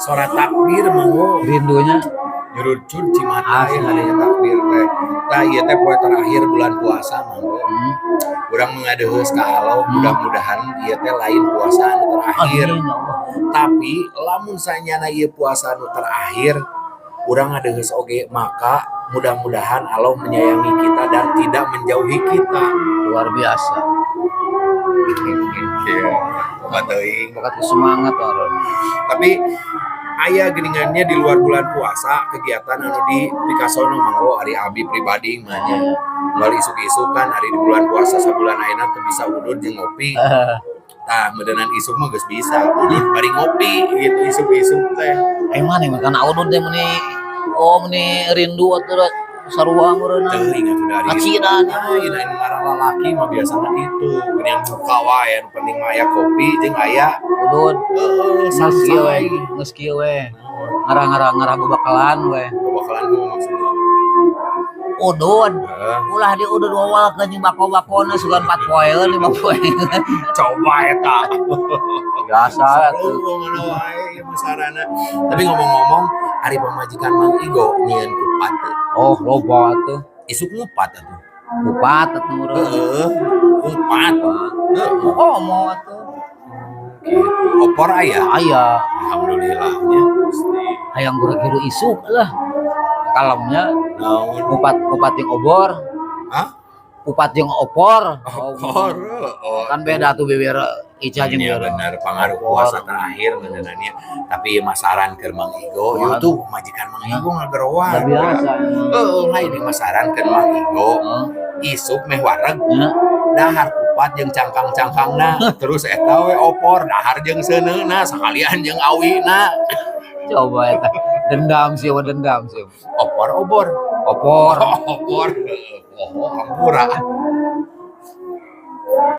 Suara takbir manggo. Rindunya. Nyurucun cimata Asli. Ya adanya takbir teh. Tah, ieu teh poe terakhir bulan puasa, manggo. Urang mengadeheus ka Allah, mudah-mudahan ieu teh lain puasa anu terakhir. Amin, ya Allah. Tapi lamun sanyana ieu puasa anu terakhir, urang ngadeheus oge, maka mudah-mudahan Allah menyayangi kita dan tidak menjauhi kita. Luar biasa. Iya, loba teuing. Bakat semangat orang. Tapi aya geuningannya di luar bulan puasa kegiatan anu di Picasso nu, manggo, ari abi pribadi mah nya. Moal isuk-isuk kan, ari di bulan puasa sabulan ayeuna teu bisa udud jeung ngopi. Tah, meureunan isuk mah geus bisa udud bari ngopi gitu isuk-isuk teh. Eh, mana makan udud teh meni, oh, meni rindu atuh sarua meureunna. Teuing atuh dari Acidan. Ah, ieu anu marah lalaki mah biasana kitu. Geuningan buka wae, anu penting mah aya kopi jeung aya Udud. Heeh, Geus kieu we, santai. Geus kieu we. Ngarah-ngarah ngarah babakalan we. Bakalan kumaha maksudna? Udud. Heeh. Ulah di udud wawalkeun jeung bako-bakona, sugan 4 poeun, 5 poeun. Coba eta. Biasa atuh. Seru mana wae ieu mah sarana. Tapi ngomong-ngomong, ari pamajikan Mang Igo nyieun kupat teu? Oh, loba atuh. Isuk ngupat atuh. Kupat atuh meureun. Heeh, ngupat. Heeh. Komo atuh. Gitu. Opor aya? Aya. Alhamdulillah nya Gusti. Hayang gura-giru isuk lah. Kalemnya. Naon? Kupat, kupat jeung obor. Hah? Kupat jeung opor. Opor. Oh. Kan beda tuh bibir Ica jeung Iya bibir. Bener, pengaruh Opor. Puasa terakhir benerannya. Tapi masaran keur Mang Igo, Wah. ieu tuh majikan Mang Igo ngageroan. Udah biasa. Heeh, lain ieu masaran keur Mang Igo. Heeh. Isuk meh wareg Ya. Dahar kupat jeung cangkang-cangkangna, terus eta we opor dahar jeung seuneuna sakalian jeung awina. Coba eta. Dendam sih, wah, dendam sih. Opor, obor? Opor. Opor. Oh, hampura.